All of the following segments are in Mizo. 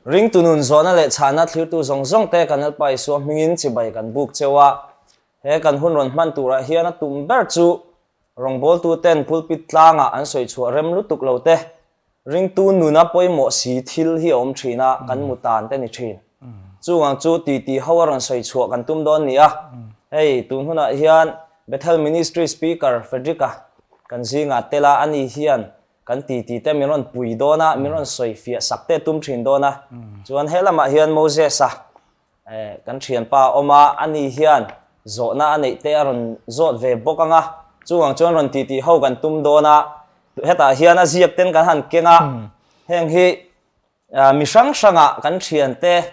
Ringtu nun zawhna leh chhahna thlirtu zawng zawng te kan Lalpa Isua hmingin chibai kan buk cheu a. He kan hun rawn hman turah hian a tum ber chu rawngbawltu ten pulpit tlangah an sawi chhuah rem lutuk lo te, ringtu nuna pawimawh si thil hi a awm thin a, kan mu tan te ni thin. Chung ang chu titi ho a rawn sawi chhuah kan tum dawn ni a. Hei, tun hunah hian Bethel Ministry Speaker Frederick-a kan zingah tel a, ani hian Kan titi te min rawn pui dawn a, min rawn sawi fiah sak te tum thin dawn a. Chuan he lamah hian Moses-a kan thianpa a awm a, ani hian zawhna a neih te a rawn zawt ve bawk ang a. Chuvang chuan rawn titi ho kan tum dawn a, hetah hian a ziak ten kan han keng a, heng hi Mi hrang hrangah kan thiante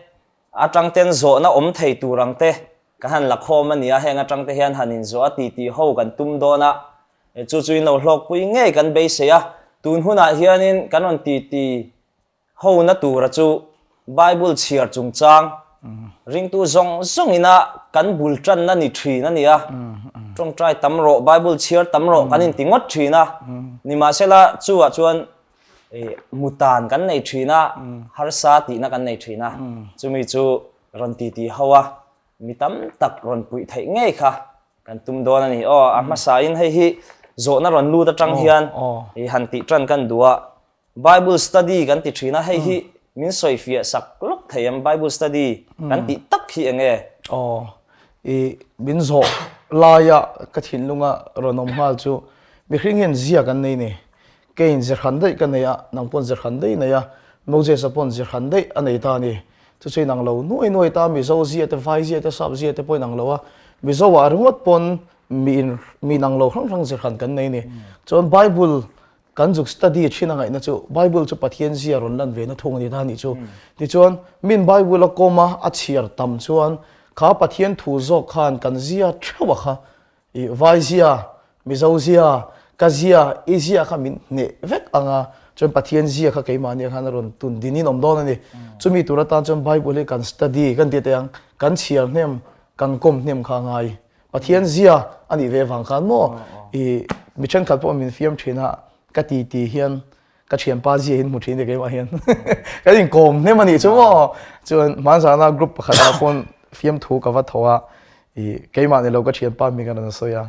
atang ten zawhna awm thei tur ang te ka han la khawm a nia, heng atang te hian han inzawh a titi ho kan tum dawn a, chu chu in lo hlawkpui ngei kan beisei a, tun hunah hianin kan rawn titi ho na tura chu Bible chhiar chungchang ringtu zawng zawng ina kan bul tanna ni thin a nia, tawngtai tam rawh, Bible chhiar tam rawh kan inti ngawt thin a, nimahsela chu ah chuan Mutan kan nei thin a, harsa tihna kan nei thin a, chumi chu rawn titi ho a, mi tam tak rawn puih theih ngei kha kan tum dawn a ni. Aw, a hmasain hei hi zawhna rawn lut atang hian i han tih tan kan duh a, Bible study kan ti thin a, hei hi min sawi fiah sak lawk thei em? Bible study kan tih tak hi eng nge? Aw, i min zawh laia ka thinlunga rawn awm nghal chu mihring hian zia kan nei ni. Keiin zirhran daih ka nei a, nang pawn zirhran daih i nei a, Moses-a pawn zirhran daih a nei ta a ni. Chu chu inang lo nuai nuai ta, Mizo zia te, Vai zia te, Sap zia te pawh inang lo a, Mizo-ah ringawt pawn mi in mi inang lo hrang hrang zirhran kan nei a ni. Chuan Bible kan zuk study thin a ngaihna chu Bible chu Pathian zia rawn lan ve na thung a ni ta a nih chu. Tichuan, min Bible a kawm a, a chhiar tam chuan kha Pathian thu zawk khan kan zia theuh a kha I vai zia, Mizo zia, ka zia, i zia kha min hneh vek ang a, chuan Pathian zia kha keimahni ah khan a rawn tun din in awm dawn a ni. Chumi tur atan chuan Bible hi kan study kan ti teh ang, kan chhiar hnem, kan kawm hnem kha a ngai. Pathian zia a nih ve vang khan maw i mi thenkhat pawh min fiam thin a, ka ti ti hian ka thianpa zia in hmu thin ni keimah hian kan inkawm hnem a nih chu maw chuan hmanzana group pakhat ah pawn fiamthu ka va thaw a i keimah ni lo ka thianpa mi kan rawn sawi a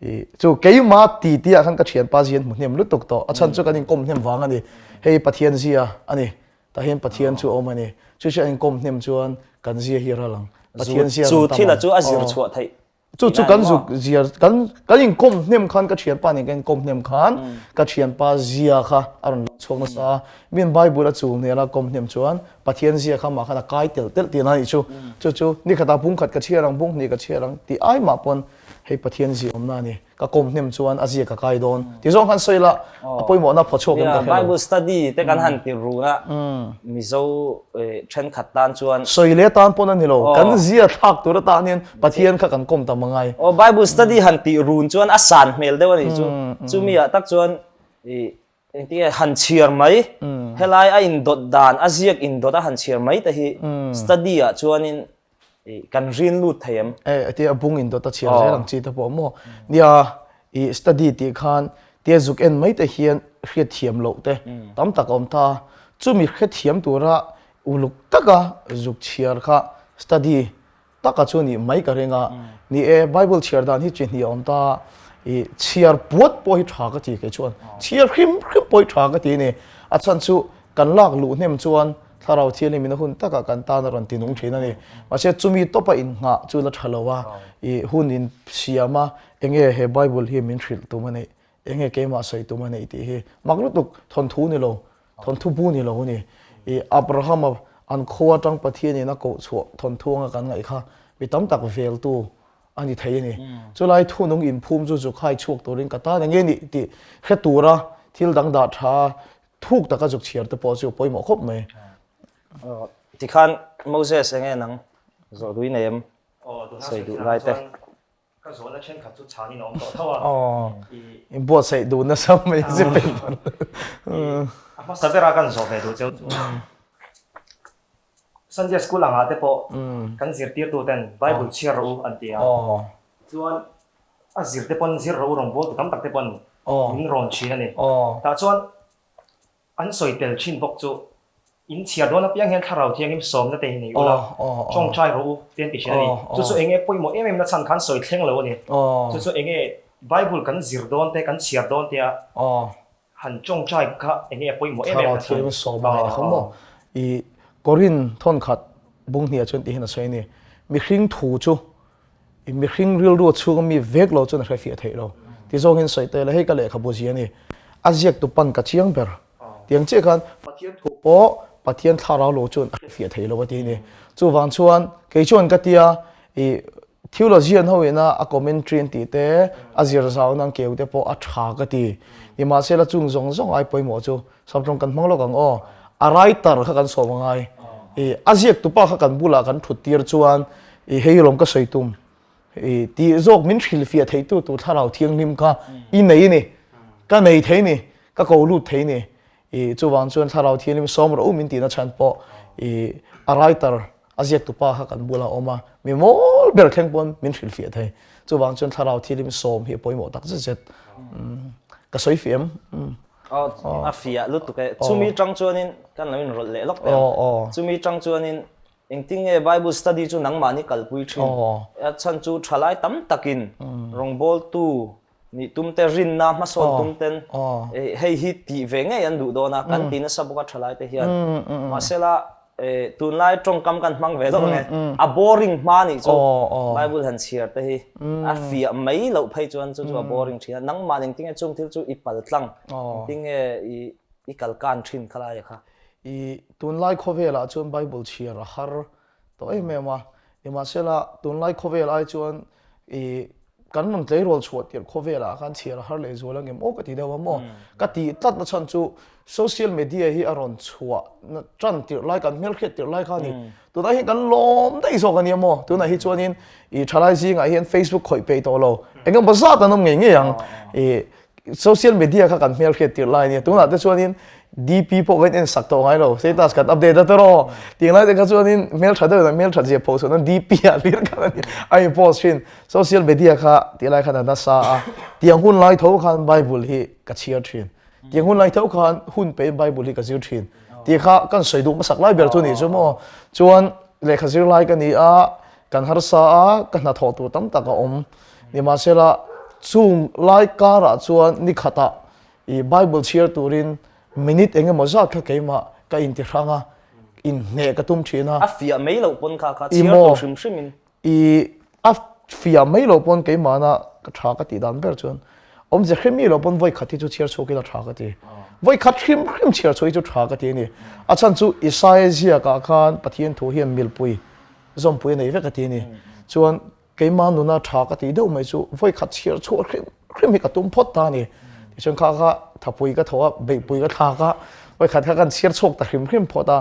i chu keimah ti ti ah khan ka thianpa zia in hmu hnem lutuk tawh a chhan chu kan inkawm hnem vang a ni hei Pathian zia a ni tah hian Pathian chu a awm a ni chu chu a inkawm hnem chuan kan zia hi a ral ang Pathian zia chu thil a chu a zir chhuah theih Chu chu kan zuk ziar kan kan inkawm hnem khan ka thianpa nen kan inkawm hnem khan ka thianpa zia kha a rawn lang chhuak nasa a. Min Bible a chul hnela kawm hnem chuan Pathian zia kha mah khan a kai telh telh tihna a nih chu. Chu chu nikhatah bung khat ka chhiar ang bung hnih ka chhiar ang tih ai mah pawn hei Pathian zia awmna a ni. Ka kawm hnem chuan a zia ka kai dawn ti zawng khan sawi la a pawimawhna phaw chhuak em ka hre lo. Bible study te kan han ti run a Mizo thenkhat tan chuan. Sawi leh tan pawn a ni lo. Kan zia thlak tur atan hian Pathian kha kan kawm tam a ngai. Aw Bible study han tih run chuan a san hmel deuh a nih chu. Chumi ah tak chuan i engtinge han chhiar mai helai a indawt dan a ziak indawt a han chhiar mai te hi study ah chuanin i kan rin lut thei em? E tia bung indawt a chhiar zel ang chi te pawh maw. Nia i study tih khan tia zuk en mai te hian hriatthiam loh te tam tak a awm ta a. Chumi hrethiam tura uluk taka zuk chhiar kha study Taka chu nih mai ka ring a, ni e, Bible chhiar dan hi chi hnih a awm ta, i chhiar puat pawh hi tha ka ti kei chuan, chhiar hrim hrim pawh hi tha ka ti a ni, a chhan chu kan lak luh hnem chuan Thlarau Thianghlim in a hun takah kan tan a rawn ti nung thin a ni, mahse chumi tawpa innghah chu la tha lo a, i hun in siam a, enge he Bible hi min hrilh tum a neih, enge keimah sawi tum a neih tih hi mak lutuk thawnthu ni lo. Thawnthu bu ni lo a ni. I Abrahama an khua atang Pathianin a koh chhuah thawnthu anga kan ngaih kha mi tam tak veltu a ni thei a ni. Chulai thunung inphum chu zuk hai chhuak turin ka tan enge nih tih hre tura thil dang dah tha thuk taka zuk chhiar te pawh chu pawimawh khawp mai. Tikhan Moses enge nang zawh duh i nei em? Sawi duh lai te. Ka zawhna thenkhat chu chhanin a awm tawh tho a. Aw, i buatsaih duh nasa mai zip paper. A hmasa bera kan zawh ve duh cheu chu Sunday school angah te pawh kan zirtirtu ten Bible chhiar rawh u an ti a. Chuan a zir te pawn zir rawh u rawngbawltu tam tak te pawn min rawn thin a ni. Tah chuan an sawi tel thin bawk chu. In chhiar dawn apiang hian Thlarau Thianghlim sawmna te hi nei ula, tawngtai rawh u te an ti thin a ni. Chu chu enge pawimawh em em na chhan khan sawi thleng lo a ni. Chu chu enge Bible kan zir dawn te, kan chhiar dawn te a han tawngtai kha enge a pawimawh em em na chhan. Thlarau Thianghlim sawm a ngaih kha maw? I Korin thawnkhat bung hniah chuan ti hian a sawi a ni. Mihring thu chu I mihring rilru chhunga mi vek lo chuan a hrefiah theih lo. Ti zawngin sawi ta ila hei ka lehkhabu zia a ni. A ziaktu pan ka chiang ber. Tiang chiah khan Pathian thu pawh Pathian thlarau lo chuan a hrefiah theih lo a ti a ni. Chuvang chuan kei chuan ka tia i theologian ho ina a commentary an tih te, a zir zau nan keu te pawh a tha ka ti. Nimahsela chung zawng zawng ai pawimawh chu Saptawng kan hmang lawk ang aw. A writer kha kan sawm angai. I a ziaktupa kha kan bulah kan thut tir chuan i hei lawm ka sawi tum. I tih zawk min hrilhfiah theitu tur thlarau thianghlim kha i nei ni. Ka nei thei ni. Ka ko lut thei ni. I chuvang chuan thlarau thianghlim sawm rawh u min tihna chhan pawh i a writer a ziaktupa kha kan bulah a awm a. Mi mawl ber thleng pawn min hrilhfiah thei. Chuvang chuan thlarau thianghlim sawm hi a pawimawh tak zet zet. Ka sawi fiah em? A fiah lutuk e. Chumi tang chuanin kan lo inrawlh leh lawk teh ang. Chumi tang chuanin engtin nge Bible study chu nangmahni kalpui thin? A chhan chu thalai tam takin rawngbawltu nih tum te, rinna hmasawn tum ten hei hi tih ve ngei an duh dawn a, kan ti nasa bawk a thalai te hian. Mahsela Tunlai tawngkam kan hmang ve lawk ange. A boring hma nih chu Bible han chhiar te hi a fiah mai loh phei chuan chu chu a boring thin a. Nangmah engtin nge chung thil chu i pal tlang, engtin nge i kal kan thin khalai kha? I tunlai khawvelah chuan Bible chhiar a har tawh em em a. Nimahsela tunlai khawvel ai chuan I kan rawn tleirawl chhuah tirh khawvelah khan chhiar a har leh zual ang em aw ka ti deuh a maw? Ka tih tlat na chhan chu social media hi a rawn chhuah na tan tirh lai kan hmelhriat tirh lai kha a ni. Tunah hian kan lawm daih zawk a nia maw? Tunah hi chuanin i thalai zingah hian Facebook khawih peih tawh lo eng emaw zat an awm ngei ngei ang. I Social media kha kan hmelhriat tirh lai a nia. Tunah te chuanin DP pawh kan en sak tawh ngai lo. Status kan update a tawh. Tiang lai te kha chuanin hmeltha deuh in hmelthat zia pho chhuah nan DP ah hlir khan a ni a in post thin. Social media kha tih lai khan a nasa a. Tiang hun lai tho khan Bible hi ka chhiar thin. Tiang hun lai tho khan hun pein Bible hi ka zir thin. Tih kha kan sawi duh hmasak lai ber chu nih chu maw. Chuan lehkha zir lai ka ni a, kan harsa a, ka hnathawh tur tam tak a awm. Nimahsela, chung lai karah chuan ni khatah i Bible chhiar turin minute eng emaw zat kha keimah ka inti hrang a, inhneh ka tum thin a. A fiah mai loh pawn kha kha chhiar tur hrim hrim in. I a fiah mai loh pawn keimahna ka tha ka tih dan ber chuan awmze hrim mi loh pawn vawi khat hi chu chhiar chhuak ila tha ka ti. Vawi khat hrim hrim chhiar chhuah hi chu tha ka ti a ni. A chhan chu Isaia ziakah khan Pathian thu hian milpui zawmpui a nei vek a ti a ni. Chuan Keimah nuna tha ka tih deuh mai chu vawi khat chhiar chhuah hrim hrim hi ka tum phawt ta a ni. Tichuan kha kha thapui ka tho a, beihpui ka thlak a, vawi khat kha kan chhiar chhuak ta hrim hrim phawt a.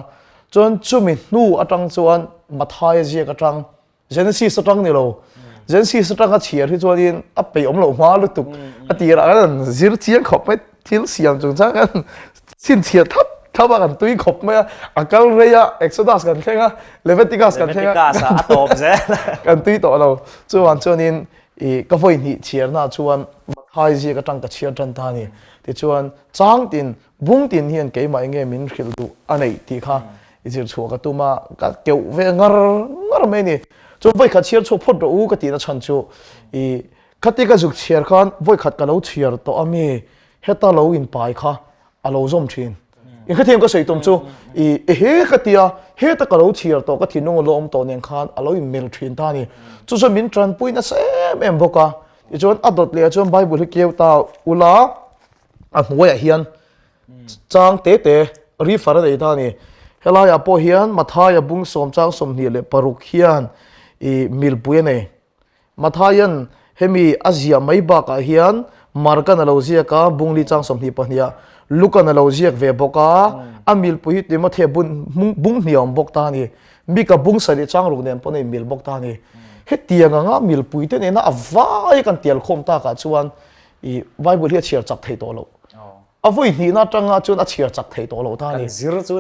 Chuan chumi hnu atang chuan Mathaia ziak atang, Genesis atang ni lo, Genesis atanga chhiar hi chuanin a peih awm loh hma lutuk a tirah khan an zir chiang khawp mai, thil siam chungchang khan Chhinchhiah thap thap a kan tui khawp mai a, a kal rei a, Exodus kan thleng a, Leviticus kan thleng a, Leviticus ah a tawp zel. Kan tui tawh lo. Chuan chuanin i ka vawi hnih chhiarna chuan Mathai ziak atang ka chhiar tan ta a ni. Tichuan chang tin, bung tin hian keimah enge min hrilh duh a neih tih kha i zir chhuah ka tum a, ka keuh ve ngar ngar mai a ni. Chuan vawi khat chhiar chhuak phawt rawh u ka tihna chhan chu i khati ka zuk chhiar khan vawi khat ka lo chhiar tawh a mi Heta lo inpai kha a lo zawm thin. I hrethiam ka sawi tum chu i ehe ka tia heta ka lo chhiar tawh ka thinlung a lo awm tawh nen khan a lo inmel thin ta a ni. Chu chuan min tanpui nasa em em bawk a. Tichuan a dawt leh ah chuan Bible hi keu ta ula a hnuaiah hian chang te te refer a nei ta a ni. Helaiah pawh hian Mathaia bung sawm chang 26 hian i milpui a nei. Mathaian hemi a ziah mai bakah hian Markan a lo ziak a, Bungli chang 22 ah Lukan a lo ziak ve bawk a, a milpui hi Timothea bun bung hnih a awm bawk ta a ni. Mika bung sarih chang ruk nen pawn a inmil bawk ta a ni. Hetiang anga milpui te nena a vai kan tial khawm takah chuan i Bible hi a chhiar chak thei tawh loh. A vawi hnihna atanga chuan a chhiar chak thei tawh lo ta a ni.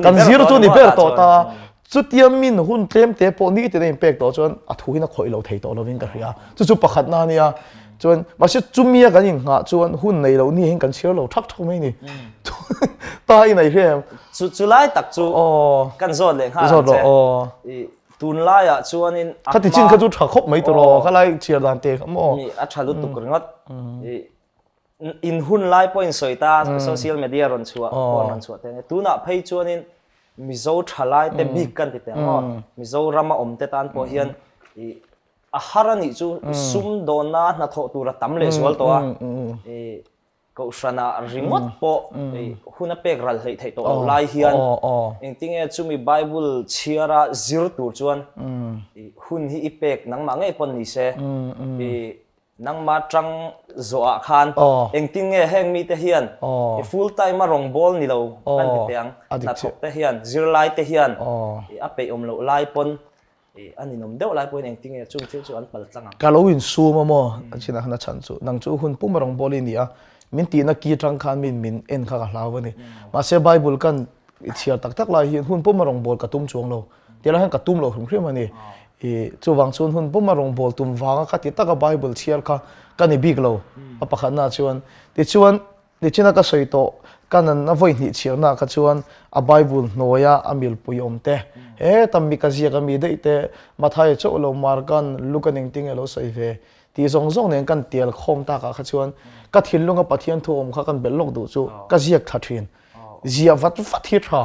Kan zir chu ni ber tawh ta. Chutia min hun tlem te pawh ni tina inpek tawh chuan a thu hin a khawih lo thei tawh lovin ka hria. Chu chu pakhatna a nia. Chuan mahse chumia kan innghah chuan hun nei loh ni hin kan chhiar lo thak thak mai a ni. Ta in a i hria em? Chu chu lai tak chu kan zawt leh nghal ang che. I tunlaiah chuanin a hma. Khati chin kha chu tha khawp mai tawh kha lai chhiar dan te kha maw. Mi a tha lutuk ringawt. I in hun lai pawh in sawi ta social media rawn chhuah phone rawn chhuah te ania. Tunah phei chuanin Mizo thalai te bik kan ti teh ang maw. Mizoram a awm te tan pawh hian i a har a nih chu sumdawnna hnathawh tur a tam lehzual tawh a. I Kohhranah ringawt pawh hun a pek ral hleih theih tawh loh lai hian engtinge chumi Bible chhiara zir tur chuan hun hi i pek nangmah ngei pawn ni se i nangmah tang zawhah khan engtinge heng mite hian i full time a rawngbawl ni lo kan ti teh ang hnathawk te hian zirlai te hian a peih awm loh lai pawn A ninawm deuh lai pawhin engtinge chung thil chu an pal tlang ang. Ka lo insum a maw? A chinah khan a chhan chu nang chu hun pum a rawn bawl i ni a, min tihna ki atang khan min min en kha ka hlau a ni. Mahse Bible kan i chhiar tak tak lai hian hun pum a rawn bawl ka tum chuang lo. Ti lai hian ka tum lo hrim hrim a ni. I chuvang chuan hun pum a rawn bawl tum vanga ka ti taka Bible chhiar kha ka ni bik lo a pakhatna chuan. Tichuan Nichina ka sawi tawh, ka nanna vawi hnih chhiarna kha chuan a Bible hnuaia a milpui awm te, heta mi ka ziak a mi daih te, Mathaia chauh lo Markan, Luka ning tinge lo sawi ve tih zawng zawng nen kan tial khawm takah kha chuan ka thinlunga Pathian thu awm kha kan belh lawk duh chu ka ziak thla thin. Ziah vat vat hi tha.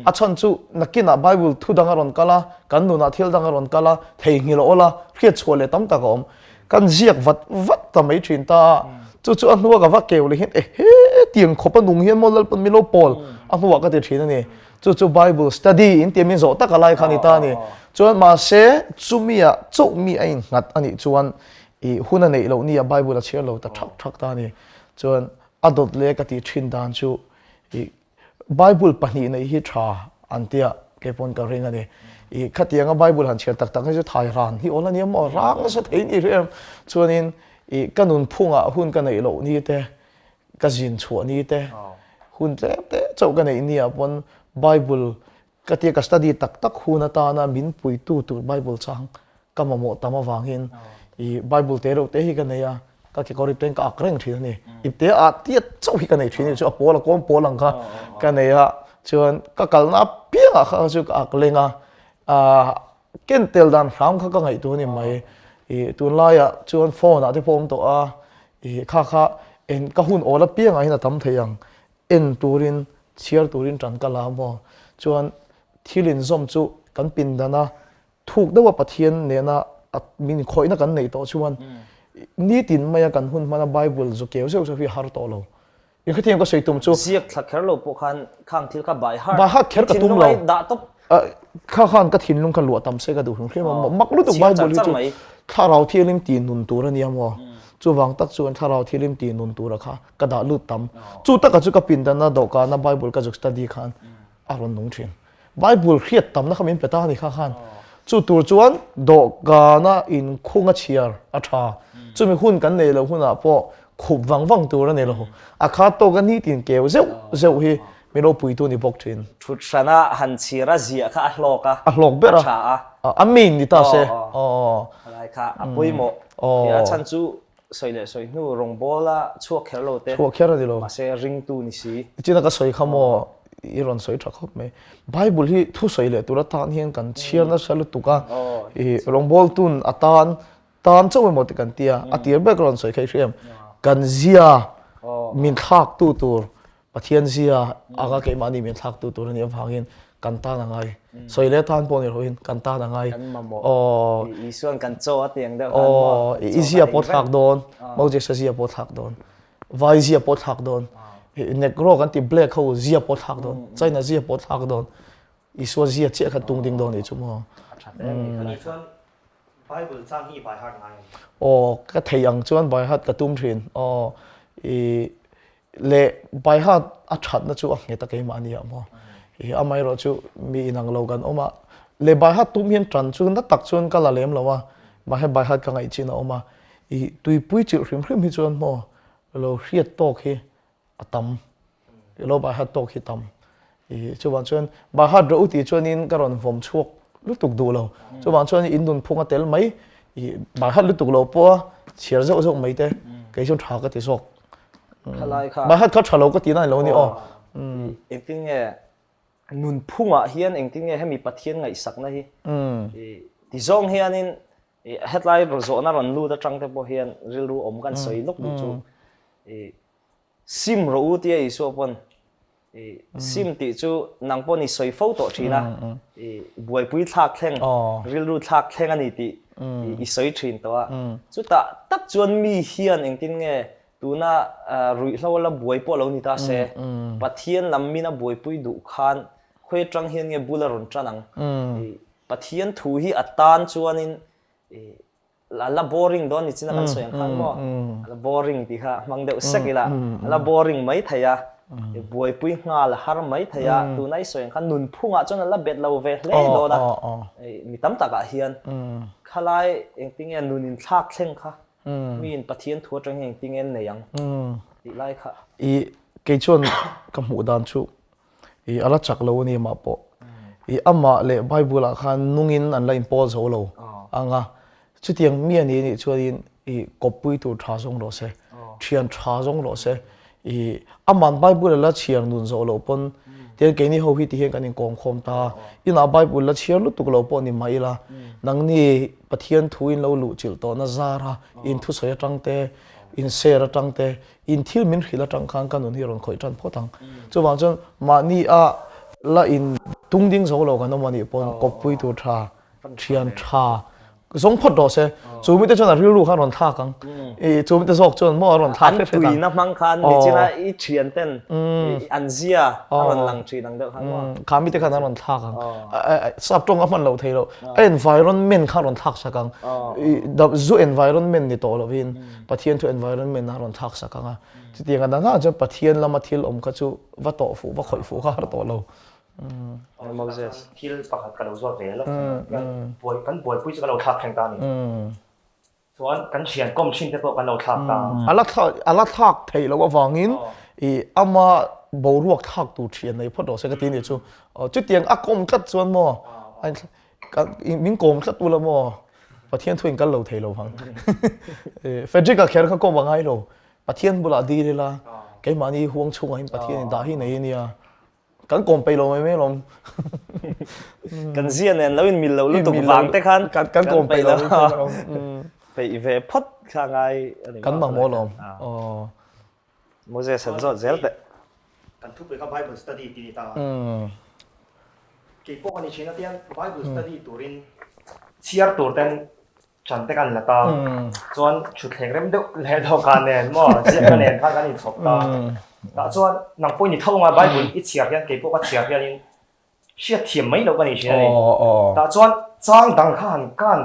A chhan chu nakinah Bible thu dang a rawn kal a, kan nunah thil dang a rawn kal a, theihnghilh a awl a, hriat chhuah leh tam tak a awm. Kan ziak vat vat ta mai thin ta a, chu chu a hnua ka va keu leh hian ehe tiang khawp a nung hian maw Lalpan min lo pawl a hnuah ka ti thin a ni. Chu chu Bible study in tia min zawh tak a lai kha a ni ta a ni. Chuan mahse chumia chauh mi a innghat a nih chuan ih hun a neih loh nia Bible a chhiar lo ta thak thak ta a ni. Chuan A dawt leh ka tih thin dan chu i Bible pahnih neih hi tha an tia kei pawn ka ring a ni. I khatianga Bible han chhiar tak tak hi chu thai ran hi awl a nia maw rang nasa thei ni hrih em. Chuanin i ka nunphungah hun ka neih loh ni te, ka zin chhuah ni te, hun tlem te chauh ka neih nia pawn Bible Ka tia ka study tak tak hun atana min puitu tur Bible chang ka mamawh tam avangin i Bible te reuh te hi ka nei a, ka kekawr ipte in ka ak reng thin a ni. Ipte ah tiat chauh hi ka nei thin a ni chu a pawl a kawm pawl ang kha ka nei a, chuan ka kalna apiangah kha chu ka ak leng a, ah ken tel dan hram kha ka ngaihtuah a ni mai. I tunlaiah chuan phone ah te pawh awm tawh a, i kha kha eng ka hun awl apiangah hian a tam thei ang. En turin, chhiar turin tan ka la maw? Chuan thil inzawm chu kan pindana thuk deuha Pathian nena min khawihna kan neih tawh chuan nitin maia kan hun hmana Bible zu keu zeuh zeuh hi a har tawh lo. Eng khatiang ka sawi tum chu. Ziak thla kher lo pawh khan khang thil kha bai har. Bai har kher ka tum lo. Thinlung ai dah tawp. Kha khan ka thinlung kha luah tam se ka duh hrim hrim a, mak lutuk Bible hi chu thlarau thianghlim tih nun tur a nia maw? Chuvang tak chuan thlarau thianghlim tih nun tura kha ka dah lut tam. Chu taka chu ka pindana dawhkana Bible ka zuk study khan a rawn nung thin. Bible hriat tamna kha min pe ta a ni kha khan. Chu tur chuan dawhkana inkhunga chhiar a tha. Chumi hun kan neih loh hunah pawh khup vang vang tur a ni lo. A khat tawka nitin keu zeuh zeuh hi min lo puitu ni bawk thin. Thut hrana han chhir a ziah kha a hlawk a. A hlawk ber a. A tha a. A main ni ta se. Helai kha a pawimawh. A chhan chu Sawi leh sawi hnu rawngbawl a chhuak kher lo te. Chhuak kher a ni lo. Mahse ringtu ni si. Tichin a ka sawi kha maw i rawn sawi tha khawp mai. Bible hi thu sawi leh tur atan hian kan chhiar nasa lutuk a. I rawngbawl tun atan tan chauh emaw ti kan tia a tir ber ka rawn sawi kha i hria em. Kan zia min thlak tu tur Pathian zia anga keimahni min thlaktu tur a nih avangin kan tan a ngai. Sawi leh tan pawh ni loin kan tan a ngai. Kan mamawh. Aw. Isuan kan chaw a tiang deuh khan maw? Aw, i zia pawh thlak dawn, Moses-a zia pawh thlak dawn, Vai zia pawh thlak dawn, Negro kan tih black ho zia pawh thlak dawn, China zia pawh thlak dawn, Isua zia chiah kha tung ding dawn a nih chu maw? A tha hle a nih kha. Ani chuan Bible chang hi i by heart ngai em? Aw, ka thei ang chuan by heart ka tum thin. Aw, i Leh by heart a thatna chu a nghet a keimah ania maw. I amaherawh chu mi inang lo kan awm a, leh by heart tum hian tan chu na tak chuan ka la lem lo a, mahse by heart ka ngaih chin a awm a, i tuipui chilh hrim hrim hi chuan maw lo hriat tawk hi a tam, i lo by heart tawk hi tam. I chuvang chuan by heart rawh u tih chuanin ka rawn vawm chhuak lutuk duh lo. Chuvang chuan in nunphung a tel mai, i by heart lutuk lo pawh a chhiar zeuh zeuh mai te kei chuan tha ka ti zawk. Khalai kha. By heart kha tha lo ka tih na ni lo a ni aw. Engtin nge? Nunphungah hian engtin nge hemi Pathian ngaihsakna hi ti zawng hianin hetlai zawhna rawn lut atang te pawh hian rilru awm kan sawi lawk duh chu sim rawh u tia Isua pawn sim tih chu nang pawn i sawi fo tawh thin a, buaipui thlak thleng rilru thlak thleng a ni tih i sawi thin tawh a. Chutah tak chuan mi hian engtin nge Tuna ruihhlo la buai pawh lo ni ta se, Pathian lam min a buaipui duh khan khawi atang hian nge bul a rawn tan ang? Pathian thu hi a tan chuanin a la boring dawn ni chin a kan sawi ang khan maw? A la boring tih kha hmang deuh sek ila, a la boring mai thei a, buaipui nghal a har mai thei a, tuna i sawi ang khan nunphungah chuan a la bet lo ve hle dawn a, mi tam takah hian khalai engtinge nun inthlak thleng kha Miin Pathian thu atang hian engtin nge an nei ang tih lai kha. I kei chuan ka hmuh dan chu i a la chak lo a ni mah pawh. I amah leh Bible ah khan nungin an la inpawl zo lo ang a. Chutiang mi a ni nih chuanin i kawppui tur tha zawng rawh se, thian tha zawng rawh se. I aman Bible a la chhiar nun zawh loh pawn tian keini ho hi ti hian kan inkawm khawm ta. Inah Bible la chhiar lutuk lo pawh ni mah ila nangni Pathian thu in lo luh chilh tawhna zara in thusawi atang te, in share atang te, in thil min hrilh atang khan ka nun hi rawn khawih tan phawt ang. Chuvang chuan mahni a la in tung ding zo lo kan awm anih pawn kawppui tur tha Thian tha zawng phawt rawh se. Chu mite chuan a rilru kha a rawn thlak ang. I chu mite zawk chuan maw a rawn thlak hret hret ang. An tuina hmang khan nichina i thian ten an zia a rawn lang thin ang deuh khan maw. Kha mite khan a rawn thlak ang. Sap tawng a hman loh thei loh. A environment kha a rawn thlak sak ang. Zu environment ni tawh lovin Pathian thu environment a rawn thlak sak ang a. Chutiang a dangah chuan Pathian lama thil awm kha chu va tawh fuh va khawih fuh kha har tawh lo. Moses. Thil pakhat ka lo zawt ve lawk chuan kan buaipui chu kan lo thlak thleng ta a ni. Chuan kan thian kawm thin te pawh kan lo thlak ta. A la thlak a la thlak theih loh avangin i ama boruak thlak tur thian nei phawt rawh se ka ti nih chu. Chutiang a kawm tlat chuan maw min kawm tlat ula maw Pathian thu in kal lo thei lo vang. Frederick-a kher kha kawm a ngai lo. Pathian bulah dil ila keimahni huang chhungah hian Pathian in dah hi nei a nia. Kan kawm peih lo mai mai alawm. Kan zia nen lo in mil lo lutuk vang te khan kan kawm peih lo. Peih ve phawt kha ngai a ni. Kan mamawh alawm. Moses han zawt zel teh. Kan thupui kha Bible study tih ni ta. Kei pawh ka ni thin a tiang Bible study turin chhiar tur ten Ṭan te kan la ta. Chuan ṭhutthleng rem deuh leh dawhkan nen maw ziahna nen khan kan inchhawp ta. Tah chuan nang pawhin i tho anga Bible i chhiar hian kei pawh ka chhiar hianin hriat thiam mai loh ka nei thin a ni. Tah chuan chang dang kha han kan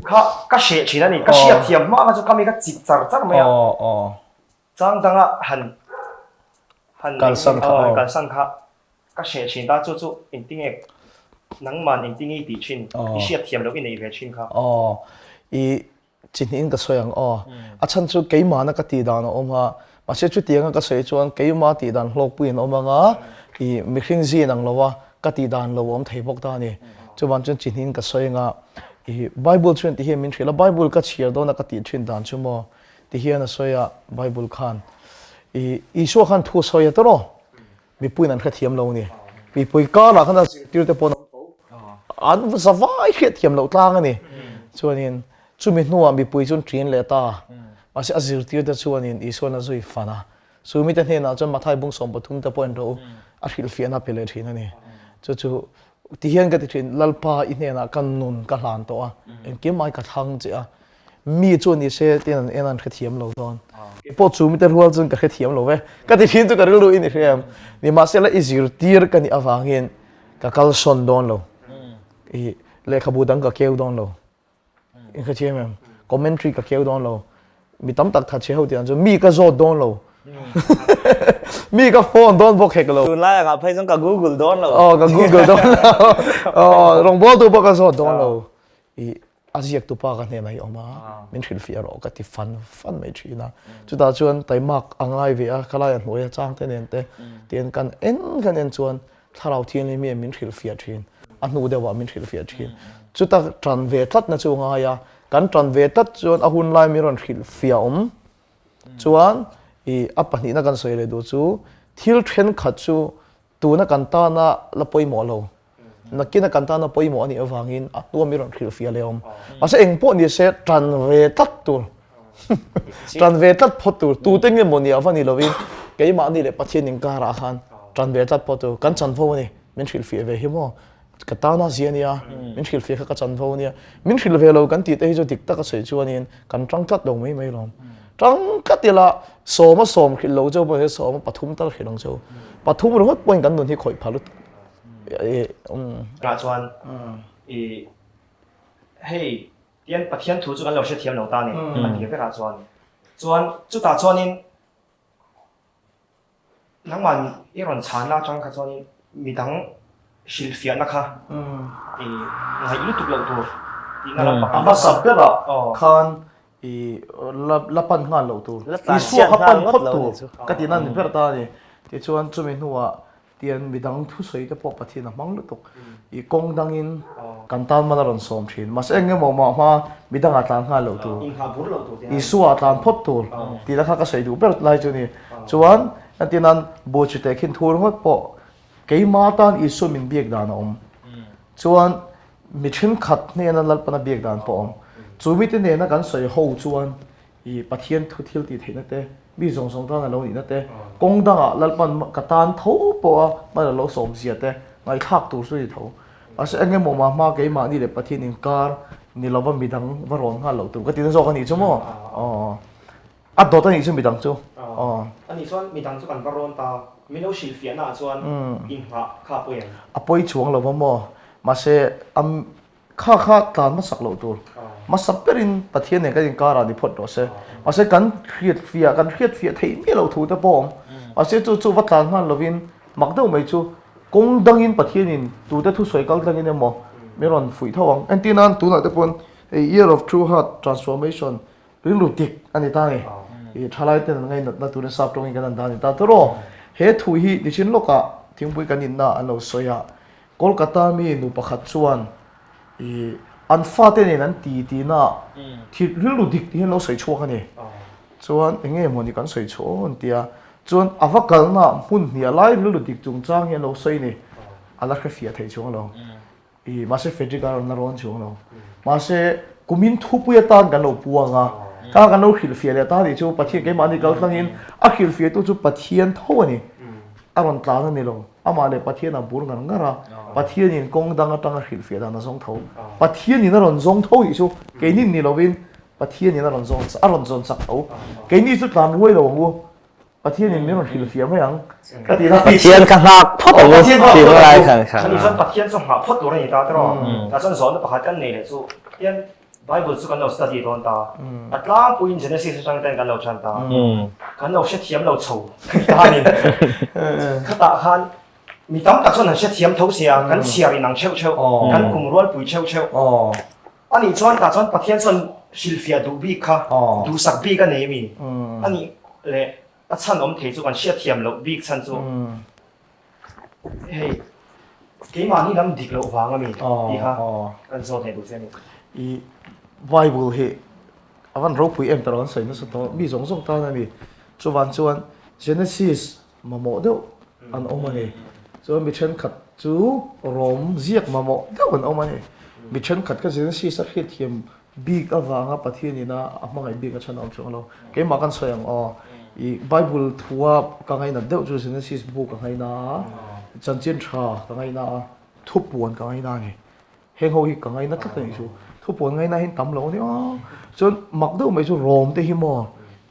kha ka hreh thin a ni. Ka hriat thiam hma kha chu ka mi ka chip char char mai a. Chang danga han han kalsan kha Ka hreh thin ta chu chu engtinge nangman engtinge i tih thin i hriat thiam loh i neih ve thin kha. Aw i chi hnihin ka sawi ang aw. A chhan chu keimahna ka tih dan a awm a, mahse chutianga ka sawi chuan keima tih dan hlawkpui an awm anga i mihring zin ang lo a ka tih dan lo awm thei bawk ta a ni. Chuvang chuan chi hnihin ka sawi anga i Bible chuan ti hian min hrilh a, Bible ka chhiar dawna ka tih thin dan chu maw ti hian a sawi a Bible khan i Isua khan thu a sawi a tawrh aw. Mipuiin an hrethiam lo a ni. Mipui karah khan a zirtirte pawh an awm tho. An zavai hriatthiam loh tlang a ni. Chuanin chumi hnuah mipui chu an ṭin leh ta. Mahse a zirtirte chuanin Isua'n a zui fan a. Chu mite hnenah chuan Mathai bung 13 te pawh en rawh u, a hrilhfiahna pe leh ṭhin a ni. Chu chu tihian ka ti ṭhin, Lalpa i hnenah ka nun ka hlan tawh a, engkim ai ka thlang che a. Mi chu ni se tin an en an hrethiam lo dawn. Kei pawh chu mite rual chuan ka hrethiam lo ve. Ka ti thin chu ka rilru in i hre em. Nimahsela i zirtir ka nih avangin ka kalsawn dawn lo. I lehkhabu dang ka keu dawn lo. In hrethiam em? Commentary ka keu dawn lo. Mi tam tak thatchhe ho tih ang chuan mi ka zawt dawn lo. Mi ka phone dawn bawk hek lo. Tunlai angah phei chuan ka google dawn lo. Aw ka google dawn lo. Aw rawngbawltu pawh ka zawt dawn lo. I a ziaktu pa ka hnenah i awm a, min hrilhfiah rawh ka ti fan fan mai thin a. Chutah chuan taimak a ngai ve a, khalai a hnuai a changte nen te tian kan en kan en chuan thlarau thianghlim hian min hrilhfiah thin, a hnu deuhah min hrilhfiah thin. Chuta tan ve tlatna chu a ngai a, kan tan ve tlat chuan a hun lai min rawn hrilhfiah awm chuan i a pahnihna kan sawi leh duh chu thil thenkhat chu. Tuna kan tana la pawimawh lo, nakina kan tana pawimawh a nih avangin a hnua mi rawn hrilhfiah leh awm. Mahse eng pawh ni se tan ve tlat tur, tan ve tlat phawt tur, tute nge maw nia va ni lovin keimahni leh Pathian inkarah khan tan ve tlat phawt tur, kan chanvo a ni, min hrilhfiah ve hi maw. Ka tana zia ania, min hrilh fiah kha ka chanvo ania. Min hrilh ve lo kan tih te hi chu dik taka sawi chuanin kan tang tlat lo mai mai lawm. Tang tlat ila sawma sawm hrilh lo cheu pawh hi sawma pathum tal hrilh ang cheu. Pathum ringawt pawhin kan nun hi khawih phah lutuk. Tah chuan i hei tian Pathian thu chu kan lo hrethiam lo ta ni a tir berah chuan. Chuan chutah chuanin Nangmah i rawn chhanna atang kha chuanin midang hrilhfiahna kha i ngaih lutuk loh tur tihna lampang A hmasa berah khan i la pan nghal loh tur, Isua kha pan phawt tur ka tihna ni ber ta a ni. Tichuan chumi hnuah Tian midang thusawi te pawh Pathian a hmang lutuk. I kawng dangin kan tan mal a rawn sawm thin. Mahse eng emaw mah hma midang ah tlan nghal loh tur. Isua ah tlan phawt tur tihna kha ka sawi duh ber lai chu ni. Chuan entirnan bu chu teh khin thu ringawt pawh keima tan Isua min biak dan a awm. Chuan mi thenkhat hnena Lalpana biak dan pawh a awm. Chu mite nena kan sawi ho chuan I Pathian thu thil tih theihna te, mi zawng zawng tan a lo nihna te, kawng dangah Lalpan ka tan tho pawha hman a lo sawm zia te ngaihthlak tur chu a ni tho. Mahse eng emaw mah hma keimahni leh Pathian inkar ni lova midang va rawn nghal loh tur ka ti na zawk a nih chu maw? Aw. A dawt a nih chu midang chu. Aw. A nih chuan midang chu kan va rawn ta, min lo hrilhfiahna ah chuan inghah kha a pawi em? A pawi chuang lova maw? Mahse a Kha kha tlan hmasak loh tur. Hmasa berin Pathian nen kan inkarah ni phawt rawh se. Mahse kan hriat fiah, kan hriat fiah theih miah loh thu te pawh a awm. Mahse chu chu va tlan nghal lovin mak deuh mai chu kawng dangin Pathianin tute thusawi kal tlangin emaw min rawn fuih tho ang. Entir nan tunah te pawn hei Year of True Heart Transformation rilru dik a ni ta a ni. I thalai ten an ngainatna turin sap tawngin kan han dah a ni ta. Tawraw he thu hi nichin lawkah thingpui kan inna an lo sawi a. Kolkata mi nu pakhat chuan i an fate nen an ti tihna thil rilru dik tih hi an lo sawi chhuak a ni. Chuan eng nge mawni kan sawi chhuah aw an ti a. Chuan a va kalna hmun hniah lai rilru dik chungchang hi an lo sawi a ni. A la hrefiah thei chuang lo. I mahse Frederick a rawn la rawn chuang lo. Mahse kumin thupui atan kan lo puang a. Kha kan lo hrilhfiah leh ta nih chu Pathian keimahni kal tlangin a hrilhfiahtu chu Pathian tho a ni. A rawn tlan a ni lo. Amah leh Pathian a bur ngar ngar a, Pathianin kawng dang atanga hrilhfiah dan a zawng tho. Pathianin a rawn zawng tho tih chu keini ni lovin Pathianin a rawn zawng a rawn zawn chak tho. Keini chu tlan ruai lo ang u, Pathianin min rawn hrilhfiah mai ang ka ti na. Pathian ka nghak phawt ang u tih lai khan kha. Ani chuan Pathian chu nghah phawt tur a ni ta tiraw? Tah chuan zawhna pakhat kan nei leh chu hian Bible chu kan lo study dawn ta. A tlangpuiin Genesis atang ten kan lo tan ta. Kan lo hrethiam lo chho ta a ni. Khatah khan mi tam tak chuan an hrethiam tho sia, kan chhiar inang theuh theuh, kan kum rualpui theuh theuh. A nih chuan tah chuan Pathian chuan hrilhfiah duh bik kha, duhsak bik a nei mi? A nih leh a chhan awm thei chu kan hriatthiam loh bik chhan chu. Hei, keimahni lam dik loh vang a mi tih kha kan zawt theih duh che a ni. I Bible hi a van ropui em tawh an sawi nasa tawh, mi zawng zawng tan a ni. Chuvan chuan Genesis mamawh deuh an awm a ni. Chuan mi thenkhat chu Rom ziak mamawh deuh an awm a ni. Mi thenkhat kha Genesis a hriatthiam Bik avanga Pathian ina a hmangaih bik a chhan awm chuang lo. Keimah kan sawi ang aw. I Bible thua ka ngainat deuh chu Genesis bu ka ngaina a, chanchin tha ka ngaina a, thupuan ka ngaina a ni. Heng ho hi ka ngaina tlat a nih chu. Thupuan ngaina hi tam lo a ni aw. Chuan mak deuh mai chu Rom te hi maw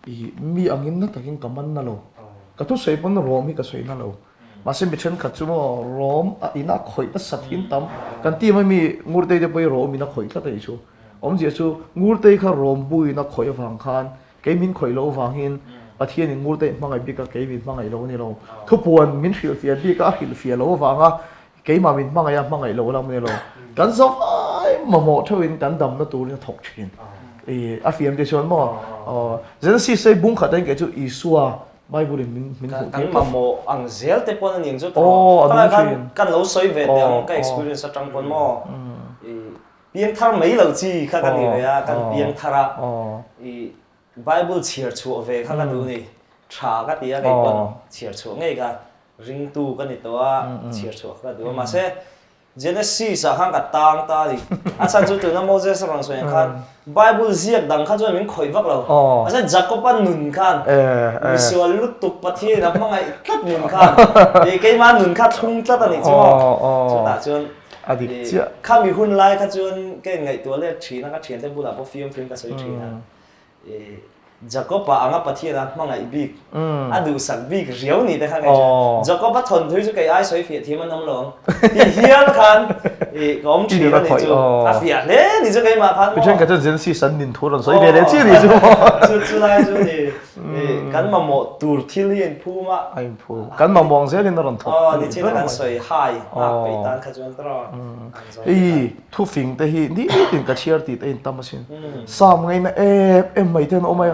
i mi angin na takin ka man na lo. Ka thusawi pawn Rom hi ka sawi na lo. Mahse mi thenkhat chu maw Rom a in a khawih nasa thin tam. Kan team a mi Ngurtei te pawh hi Rom in a khawih tlat a nih chu. Awmzia chu Ngurtei kha Rom bu in a khawih avang khan kei min khawih loh avangin Pathian in Ngurtei hmangaih bik a kei min hmangaih lo a ni lo. Thupuan min hrilhfiah bik a a hrilhfiah loh avanga keimah min hmangaih a hmangaih loh lam a ni lo. Kan zavai mamawh theuhin kan damna turin a thawk thin. I a fiam te chuan maw Genesis hei bungkhat a in kei chu Isua Bible in min min hmuh tir tawp. Kan mamawh ang zel te pawn a ning chu tawh. Aw, a dum thin. Kan lo sawi ve teh ang ka experience atang pawn maw. I piangthar mai lo chi kha ka ni ve a, kan piangthar a. I Bible chhiar chhuah ve kha ka duh ni. Tha ka ti a kei pawn chhiar chhuah ngei ka. Ringtu ka ni tawh a, chhiar chhuah kha ka duh a. Mahse, Genesis ah khan ka tang ta a ni. A chhan chu tuna Moses a rawn sawi ang khan Bible ziak dang kha chuan min khawih vak lo. Mahse, Jacob-a nun khan misual lutuk Pathian in a hmangaih tlat nun khan keimah nun kha thlung tlat a nih chu maw. Chutah chuan khami hun lai kha chuan ka inngaihtuah let thin a, ka thiante bulah pawh fiamthu in ka sawi thin a. Jacob-a anga Pathian a hmangaih bik, a duhsak bik riau ni te kha ngaih thin. Jacob-a thawnthui chu kei ai sawi fiah thiam an awm lo ang tih hial khan ka awm thin a nih chu. A fiah hle ni chu keimah khan maw. Mi thenkhat chuan Genesis an nin thu rawn sawi ve leh chiah ni chu maw. Chu chu lai chu ni kan mamawh tur thil hi a inphum a. A inphum. Kan mamawh ang zelin a rawn thawk. Aw ni chin a kan sawi hai nghak peih tan kha chuan tawh. Hei thufing te hi nitin ka chhiar tih te in tam asin. Sam ngaina em em mai te an awm a,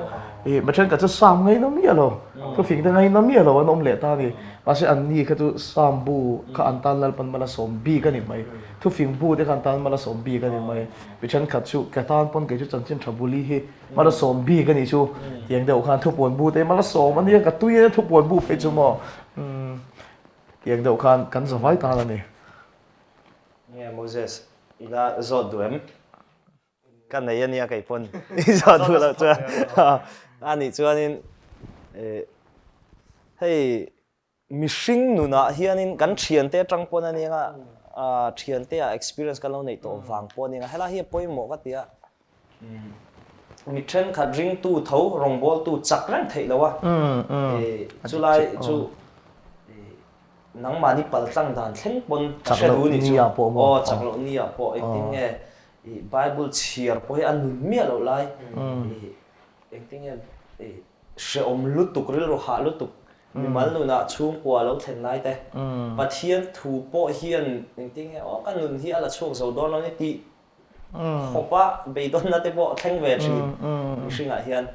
ih mi thenkhat chu sam ngaina miah lo, thufing te ngaina miah lo an awm leh ta a ni. Mahse an ni kha chu sam bu kha an tan Lalpan mal a sawm bik a ni mai. Thufing bu te kha an tan mal a sawm bik a ni mai. Mi thenkhat chu ka tan pawn kei chu chanchin tha buli hi mal a sawm bik a ni chu tiang deuh khan thupuan bu te mal a sawm a nia ka tui a thupuan bu phei chu maw tiang deuh khan kan zavai tan a ni. Nge Moses, i la zawt duh em? Ka nei a nia kei pawn i zawt duh loh chuan a nih chuanin hei mihring nunah hianin kan thiante atang pawn a nia a thiante ah experience kan lo neih tawh vang pawh a nia helai hi a pawimawh ka ti a mi thenkhat ringtu tho rawngbawltu chak reng theih lo a chulai chu Nangmahni paltlang dan thleng pawn ka hre duh nih chu. Aw, chak loh ni ah pawh engtin nge i Bible chhiar pawh hi a nun miah loh lai i engtin nge i hrehawm lutuk, rilru hah lutuk, mimal nunah chhungkua lo thlen lai te, Pathian thu pawh hian engtin nge aw ka nun hi a la chhuak zo dawn lo ni tih Khawpa beidawnna te pawh thleng ve thin mihringah hian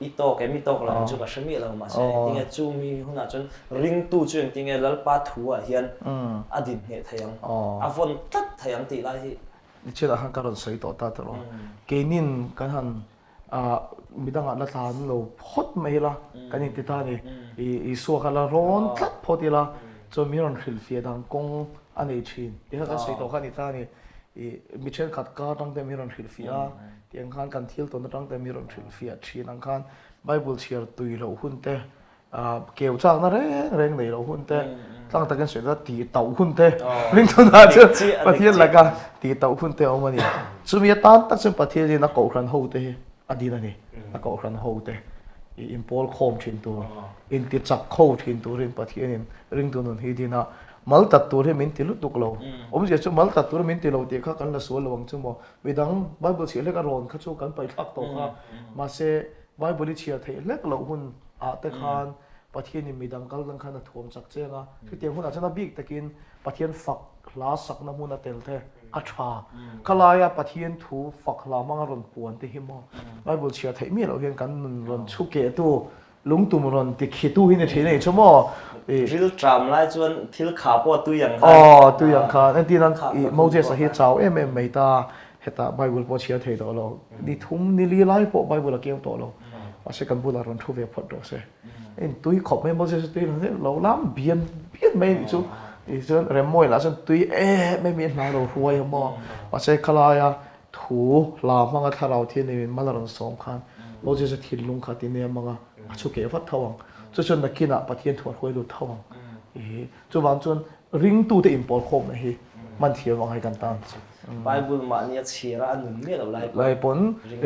i tawk em i tawk lo chu ka hre miah lo mahse engtinge chu mi hunah chuan ringtu chu engtinge Lalpa thu ah hian a din ngheh thei ang a vawn tlat thei ang tih lai hi. Nichhinah khan ka rawn sawi tawh ta tawh lo keinin kan han Midangah la tlan lo phawt mai ila kan inti ta a ni. Isua kha la rawn tlat phawt ila chuan min rawn hrilhfiah dan kawng a nei thin. Tih kha kan sawi tawh kha a ni ta a ni. Mi thenkhat kar atang te min rawn hrilhfiah a, tiang khan kan thil tawn atang te min rawn hrilhfiah thin ang khan Bible chhiar tui loh hun te Keu chakna reng reng nei loh hun te, tlang takin sawi ta tih tauh hun te, ringtuna chu Pathian laka tih tauh hun te a awm a ni. Chumi atan tak chuan Pathianin a kohhran ho te hi a din a ni. A kohhran ho te i inpawl khawm thin tur, inti chak ho thin turin Pathianin ringtu nun hi din a, mal tat tur hi min ti lutuk lo. Awmzia chu mal tat tur min ti lo tih kha kan la sual lo ang chu maw. Midang Bible chhiah hlek a rawn kha chu kan paih thlak tawh kha. Mahse Bible i chhiar theih hlek loh hun ah te khan Pathianin midang kal dang khan a thuam chak cheng a, chutiang hunah chuan a bik takin Pathian fak hla sakna hmun a tel te a tha. Khalaia Pathian thu fak hla hmanga rawn puan te hi maw Bible chhiar theih miah loh hian kan nun rawn chhu kehtu, lungtum rawn ti khitu hi ni thin a ni chu maw. Ril tram lai chuan thil kha pawh a tui ang khan. Aw tui ang khan. Entir nan Moses-a hi chau em em mai ta. Hetah Bible pawh chhiar thei tawh lo, ni thum ni li lai pawh Bible a keu tawh lo. Mahse kan bulah rawn thu ve phawt rawh se. In tui khawp mai Moses tui lo hle lo lam bian bian mai anih chu. Tichuan Remmawi lah chuan tui em em in hna lo hruai a maw. Mahse khalaia thu hla hmanga thlarau thian nei min mal a rawn sawm khan Moses-a thinlung kha ti nem anga a chhu keh vat tho ang. Chu chuan nakinah Pathian thu a hruai lut tho ang. Chuvang chuan ringtute inpawl khawmna hi hman thiam ang hai kan tan. Bible mahni a chhir a, a nun miah lo lai pawn. Lai pawn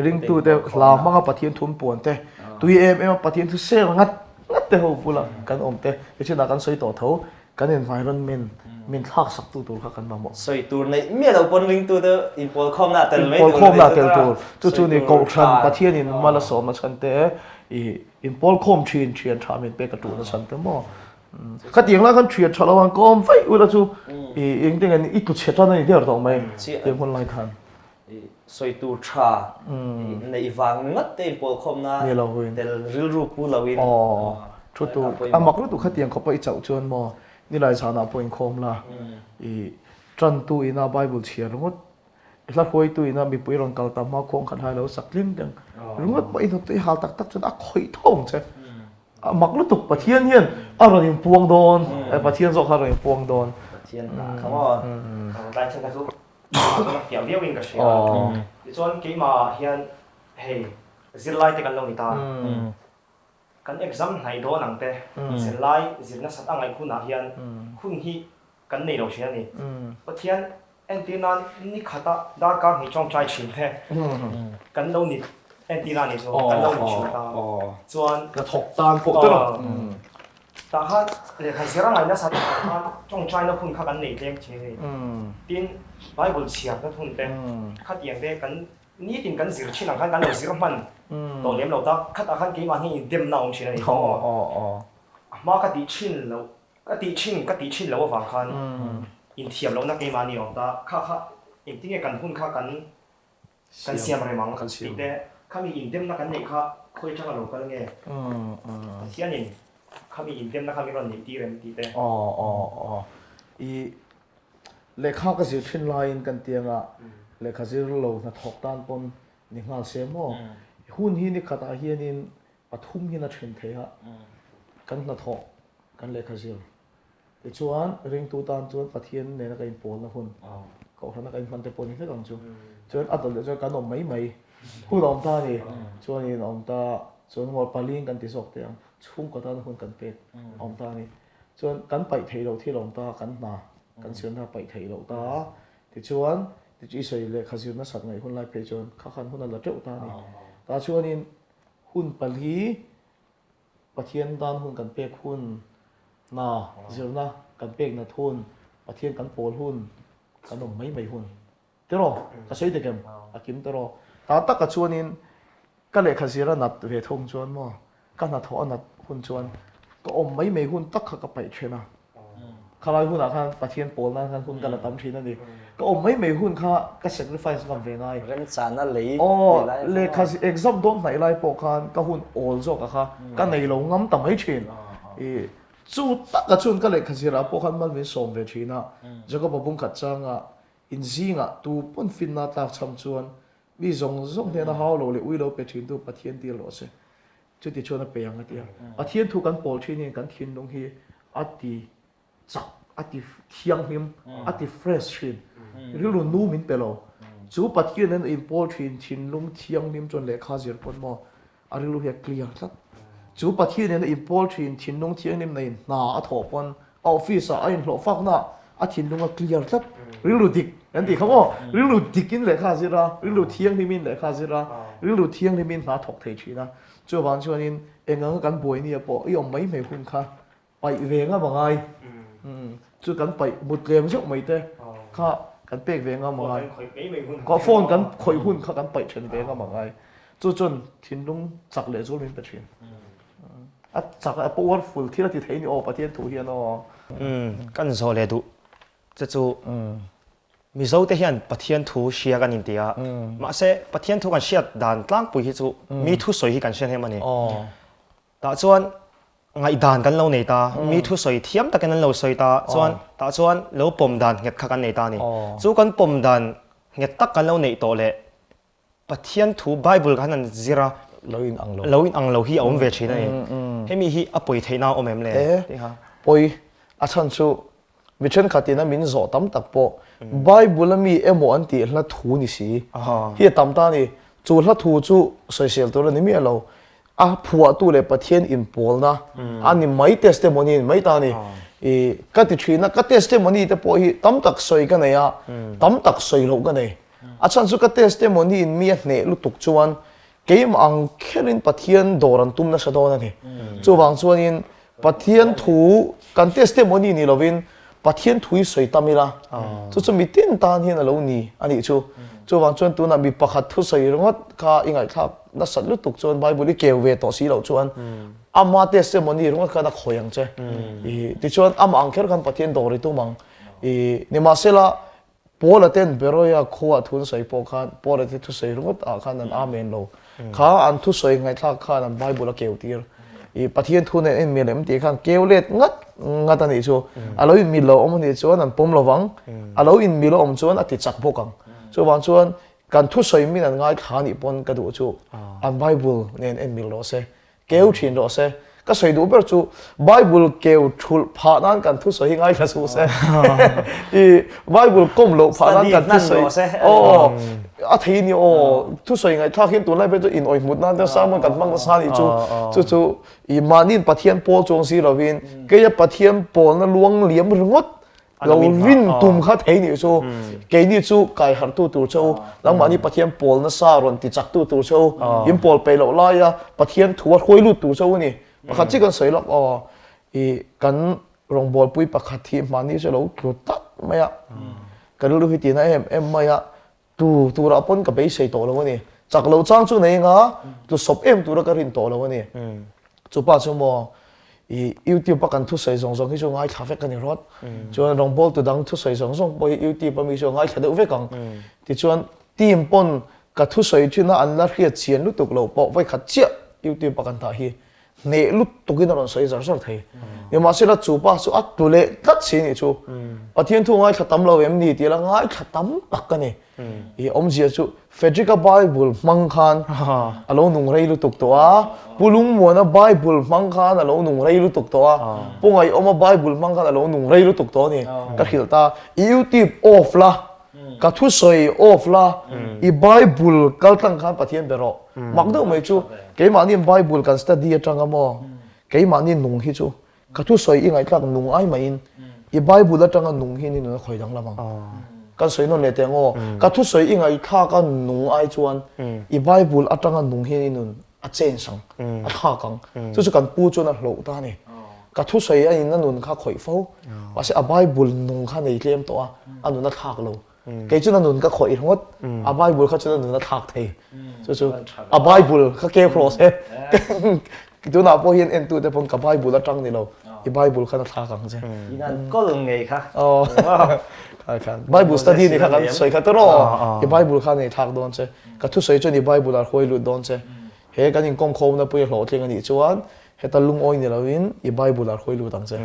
ringtute hla hmanga Pathian thum puan te, tui em em a Pathian thu sel ngat ngat te ho bula kan awm te, nichinah kan sawi tawh tho, kan environment min thlak sak tu tur kha kan mamawh. Sawi tur neih miah lo pawn ringtute inpawl khawmna tel mai tur. Inpawl khawmna tel tur. Chu chu ni Kohhran Pathianin mal a sawmna chhan te, i inpawl khawm thin thian tha min pek a tuhna chhan te maw. Khatiang lai khan thian tha lo ang ka awm vaih ula chu i engtin nge i tlu chhe tan a ni der tawh mai tiang hun lai khan. Sawi tur tha neih vang ringawt te inpawl khawmna tel rilru pu lo in. Aw thu tur a mak lutuk khatiang khawpa i chauh chuan maw nilai zanah pawh inkhawm la i tantu ina Bible chhiar ringawt hla hruaitu ina mipui rawn kal tam hma khuang khat hlai lo sak tling tling ringawt pawh i hnawt tui hal tak tak chuan a khawih tho ang che. A mak lutuk Pathian hian a rawn inpuang dawn, Pathian zawk kha a rawn inpuang dawn. Pathian hna kha maw? Tlai then kha chu a fiah viau in ka hria a. Tichuan keimah hian hei zirlai te kan lo ni ta. Kan exam hnaih dawn ang te, zirlai zir nasat a ngaih hunah hian hun hi kan nei lo thin a ni. Pathian entir nan ni khata darkar hnih tawngtai thin te kan lo ni entir a ni chu kan lo ni thin ta. Chuan Ka thawk tan pawh te lo. Tah khan lehkha zir a ngaih nasat avang khan tawngtaina hun kha kan nei tlem thin a ni. Tin, Bible chhiarna hun te khatiang te kan Nitin kan zir thin ang khan kan lo zir hman tawh lem lo ta, khatah khan keimah hian indemna a awm thin a ni. A hma ka tih thin loh, ka tih thin ka tih thin loh avang khan inthiam lohna keimah ni a awm ta, kha kha engtinge kan hun kha kan kan siam rem ang tih te, khami indemna kan neih kha khawi atanga lo kal nge Pathianin khami indemna kha min rawn neih tir em tih te. I Lehkha ka zir thin laiin kan tianga lehkha zir lo hnathawk tan pawn ni nghal se maw? Hun hi ni khatah hianin pathum hian a then thei a, kan hnathawh, kan lehkha zir. Tichuan ringtu tan chuan Pathian nena ka inpawlna hun, kohhrana ka inhman te pawh ni vek ang chu. Chuan a dawt leh chuan kan awm mai mai hun a awm ta a ni. Chuanin a awm ta, chuan ngawr paling kan ti zawk teh ang, chhungkaw tana hun kan pek a awm ta a ni. Chuan kan paih theih loh thil a awm ta, kan hna kan zirna paih theih loh ta a, tichuan i sawi lehkha zir nasat ngaih hun lai phei chuan kha khan hun a la teuh ta a ni. Tah chuanin hun pali Pathian tan hun kan pek hun, hna zirna kan pek nat hun, Pathian kan pawl hun, kan awm mai mai hun. Tiraw? Ka sawi dik em? A kim tiraw? Tah takah chuanin ka lehkha zir a nat ve thung chuan maw, ka hnathawh a nat hun chuan ka awm mai mai hun tak kha ka paih then a. Khalai hunah khan Pathian pawl nan khan hun ka la tam thin a ni. Ka awm mai mai hun kha ka sacrifice ngam ve ngai. Remchana lei tih lai kha. Lehkha exam dawn hnaih lai pawh khan ka hun awl zawk a kha ka nei lo ngam ta mai thin. Chu taka chuan ka lehkha zirah pawh khan mal min sawm ve thin a. Jacob-a bungkhat changa Inzingah tu pawn finna tlak chham chuan mi zawng zawng hnena hau lo leh ui lo pe thintu Pathian dil rawh se. Chuti chuan a pe ang a ti a. Pathian thu kan pawl thin hian kan thinlung hi a ti chak, a ti thianghlim, a ti fresh thin. Rilru nu min pe lo. Chu Pathian nen a inpawl thin thinlung thianghlim chuan lehkha zir pawn maw A rilru hi a clear tlat. Chu Pathian in a inpawl thin, thinlung thianghlim neiin hna a thawh pawn a office ah a inhlawh fakna a thinlung a clear tlat. Rilru dik kan tih kha maw? Rilru dik in lehkha a zir a, rilru thianghlim in lehkha a zir a, rilru thianghlim in hna a thawk thei thin a. Chuvang chuanin eng anga kan buai nia pawh i awm mai mai hun kha Paih ve ngam a ngai. Chu kan paih mut tlem zeuh mai te kha kan pek ve ngam a ngai. Phone kan khawih hun kha kan paih then ve ngam a ngai. Chu chuan thinlung chak leh zual min pe thin. A chak a powerful thil a ti thei ni aw Pathian thu hian aw. Kan zawh leh duh che chu Mizo te hian Pathian thu hria kan inti a, mahse Pathian thu kan hriat dan tlangpui hi chu mi thusawi hi kan hria hnem a ni. Tah chuan ngaihdan kan lo nei ta, mi thusawi thiam takin an lo sawi ta, chuan tah chuan lo pawm dan nghet kha kan nei ta a ni. Chu kan pawm dan nghet tak kan lo neih tawh leh Pathian thu Bible khan an zir a, Lo in ang lo. Lo in ang lo hi a awm ve thin a ni. Hemi hi a pawi theihna a awm em le? E, pawi. A chhan chu Mi thenkhatin a min zawh tam tak pawh Bible a mi emaw an tih hla thu ni si hi a tam ta a ni. Chu hla thu chu sawisel tur a ni miah lo. A phuahtu leh Pathian inpawlna a ni mai testimony a ni mai ta a ni. I ka ti thin a, ka testimony te pawh hi tam tak sawi ka nei a, tam tak sawi loh ka nei. A chhan chu ka testimony in mi a hneh lutuk chuan Keimah ang kherin Pathian dawr an tum nasa dawn a ni. Chuvang chuanin Pathian thu kan testimony ni lovin Pathian thu hi sawi tam ila, chu chu mi tin tan hian a lo ni a nih chu. Chuvang chuan tunah mi pakhat thu sawi ringawt kha i ngaihthlak nasat lutuk chuan Bible i keu ve tawh si loh chuan ama testimony ringawt khan a khawi ang che. Tichuan amah ang kher khan Pathian dawr i tum ang. Nimahsela Paula ten Beroia khuaa thu an sawi pawh khan Paula te thusawi ringawt ah khan an amen lo. Kha an thusawi ngaihthlak khan an Bible a keu tir. I Pathian thu nen inmil em tih khan keu let ngat ngat a nih chu. A lo inmil lo awm a nih chuan an pawm lo vang. A lo inmil a awm chuan a ti chak bawk ang. Chuvang chuan kan thusawi min an ngaithla nih pawn ka duh chu an Bible nen enmil rawh se. Keu thin rawh se. Ka sawi duh ber chu Bible keu thulh phah nan kan thusawi hi ngaithla suh se. I Bible kawm loh phah nan kan thusawi aw a thei ni aw thusawi ngaihthlak hian tunlai pawh chu in awihmut nan te sermon kan hmang nasa anih chu chu chu i mahniin Pathian pawl chuang si lovin keia Pathian pawlna luang liam ringawt lo rin tum kha thei nih chu keini chu kai harhtu tur che u nangmahni Pathian pawl nasa rawn ti chaktu tur che u in pawl peih loh laia Pathian thu a hruai lut tur che u a ni pakhat chiah kan sawi lawk aw i kan rawngbawlpui pakhat hi mahni chu a lo tlu tak mai a ka rilru hi tina em em mai a tu turah pawn ka beisei tawh lo a ni. Chak loh chang chu nei anga tlu sawp em tura ka rin tawh lo a ni. Chupa chu maw i YouTube a kan thusawi zawng zawng hi chu ngaithla vek a ni rawt. Chuan rawngbawl tu dang thusawi zawng zawng pawh hi YouTube a mi chu a ngaithla deuh vek ang. Tichuan team pawn ka thusawi thin a an la hriat chian lutuk loh pawh vawikhat chiah YouTube a kan dah hi hneh lutukin a rawn sawi zar zar thei. Nimahsela chu pa chu a tlu leh tlat si nih chu. Pathian thu ngaithla tam lo em ni tih la ngaithla tam tak ka ni. I awmzia chu Frederick-a Bible hmang khan a lo nung rei lutuk tawh a, Pu Lungmuana Bible hmang khan a lo nung rei lutuk tawh a, Pu Ngaihawma Bible hmang khan a lo nung rei lutuk tawh a ni. Ka hrilh ta, i YouTube off la, Ka thusawi off la, i Bible kal tlang khan Pathian be rawh. Mak deuh mai chu, keimahni Bible kan study atanga maw, keimahni nung hi chu ka thusawi i ngaihthlak nung ai maiin i Bible atanga nung hi ni nun a khawi danglam ang. Kan sawi nawn leh teh ang aw, ka thusawi i ngaihthlak a nung ai chuan i Bible atanga nung hi ni nun a change ang, a thlak ang. Chu chu kan pu chuan a hloh ta a ni. Ka thusawi a in a nun kha khawih fo, mahse a Bible nung kha nei tlem tawh a, a nun a thlak lo. Kei chuan a nun ka khawih ringawt, a Bible kha chuan a nun a thlak thei. Chu chu a Bible kha keu rawh se. Tunah pawh hian entute pawn ka Bible atang ni lo, i Bible khan a thlak ang che. In an kawl ngei kha. Kha khan Bible study ni kha kan sawi kha tawh i Bible khan ei thlak dawn che. Ka thusawi chuan i Bible ah hruai lut dawn che. He kan inkawm khawmna pui a hlawhtling a nih chuan heta lungawi ni loin i Bible ah hruai lut ang che.